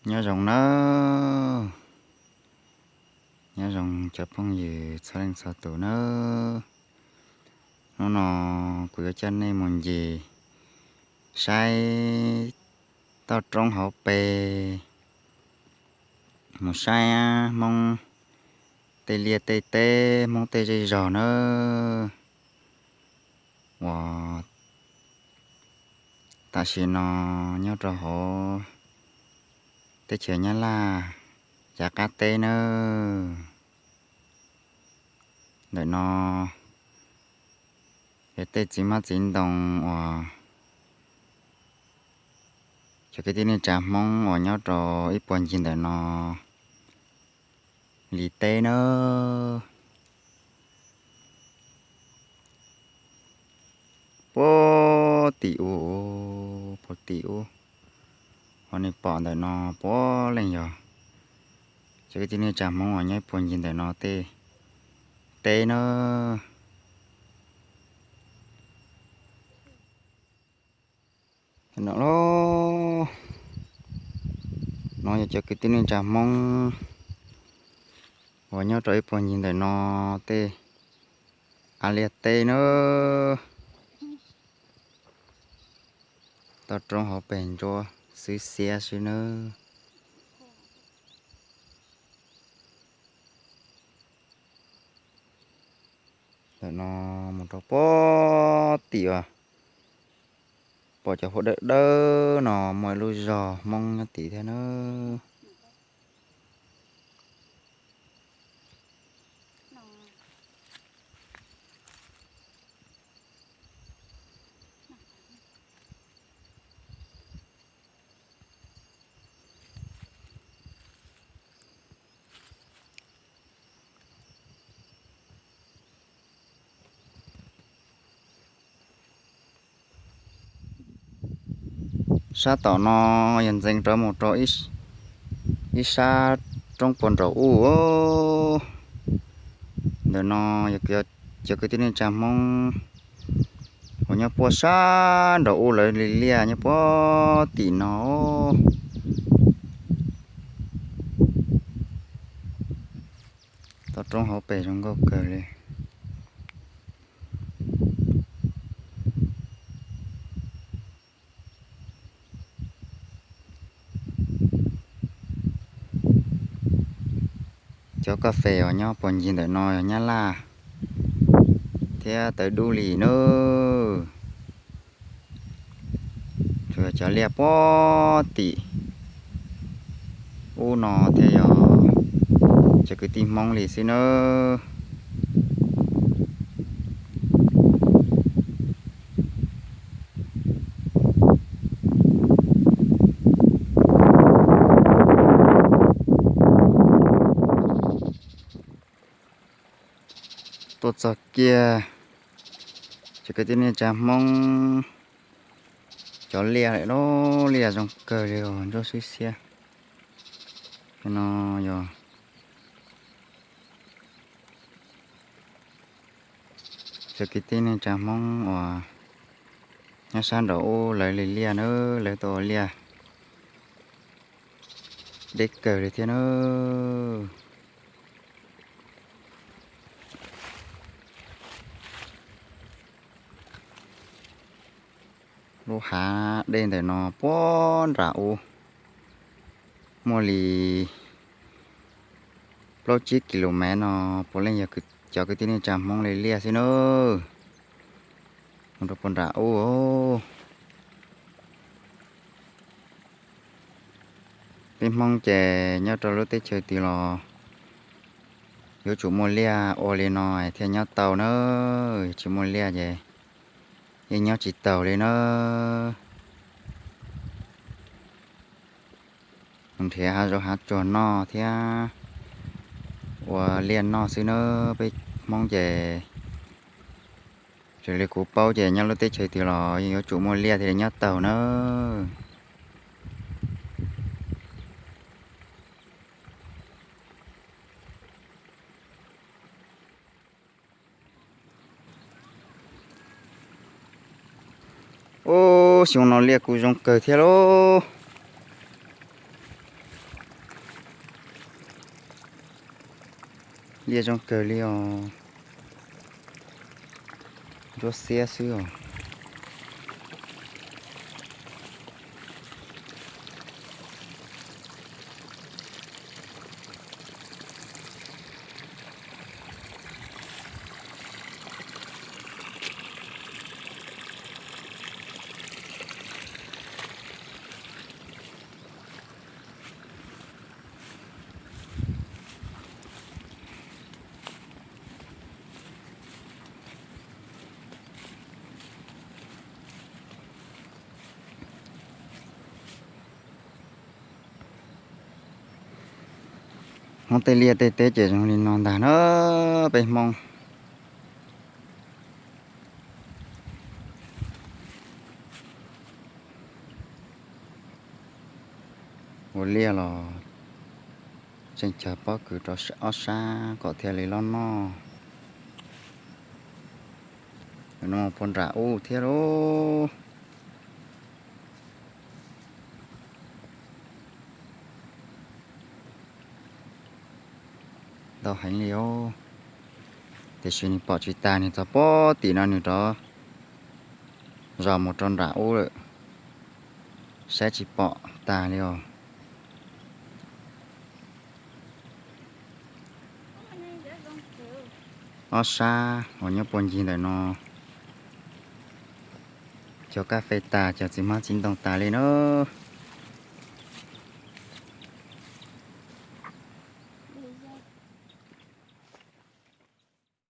Nyob zoo nawb, nyob zoo cov phooj ywg txhua leej txhua tus nawb. Hnub no kuv yuav coj nej mus ncig saib toj roob hauv pes, mus saib Hmoob tej liaj tej teb, Hmoob tej zej zog nawb. Uas tam sim no nyob rau hauv teb chaws Nyab Laj yav qab teb nawb. Ntawm no yog tej txiv hmab txiv ntoo uas cov kwv tij neej tsa Hmoob uas nyob rau ib puag ncig ntawm no li teb nawb. Puag tim ub, puag tim ub, ho nej pom ntawm no puav leej yog cov kwv tij neej tsa Hmoob uas nyob ib puag ncig ntawm no tej teb nawb. No, no yog cov kwv tij neej tsa Hmoob uas nyob rau ib puag ncig ntawm no tej av liaj teb nawb. Toj roob hauv pes ntsuab xwb xiab xwb nawb. Ntawm no mus rau puag tim uas pom cov huab dawb dawb no muaj ib lub zos Hmoob nyob tim thiab nawb. Sab tom no yog ntxeev rov mus rau ib sab roob puag nraum ub. Ntawm no yog cov kwv tij neej tsa Hmoob uas nyob puag sab nraum ub lawv li liaj nyob puag tim no. Toj roob hauv pes zoo nkauj kawg li. Cov kas fes uas nyob puag ncig ntawm no yog Nyab Laj thiab tawv dub li nawb. Tsuas yog cov liaj puag tim ub no thiaj yog cov kwv tij Hmoob li xwb nawb. Tuaj txog kiag cov kwv tij neej tsa Hmoob cov liaj lawm lauj, liaj zoo kawg li os, ntsuab xwb xiab. No yog cov kwv tij neej tsa Hmoob uas nyob sab nraum ub lawv li liaj nawb, lawv tau ua liaj deb kawg li thiab nawb. Lub hav dej ntawm no puag nram ub muaj li plaub tsib ki lu mev no puav leej yog cov kwv tij neej tsa Hmoob li liaj xwb nawb. Mus rau puag nram ub. Peb Hmoob ces nyob rau lub teb chaws twg los yuav tsum muaj liaj ua li no thiaj nyob tau nawb, tsis muaj liaj ces yeej nyob tsis taus li nawb. Mus nrhiav hav zoov hav tsuag noj thiab ua liaj noj xwb nawb. Peb Hmoob ces raws li kuv paub ces nyob lub teb chaws twg los yeej yuav tsum muaj liaj thiaj li nyob taus nawb. Ub, xyoo no liaj kuj zoo kawg thiab lauj. Liaj zoo kawg li os. Ntsuab xiab xwb os. Hmoob tej liaj tej teb ces zoo li no ntag na, peb Hmoob. Ua liaj los tseem cog pob kws rau ob sab kom thiaj li loj noj. No puag nram ub thiab lauj. Ntau heev li os. Tiam sis nws pom tsis tag, nws txog pob tim no nws rov zos mus rau nram ub lawm, saib tsis pom tag li os. Ob sab uas nyob puag ncig ntawm no, cog kab fes tas, cog txiv hmab txiv ntoo tas li na.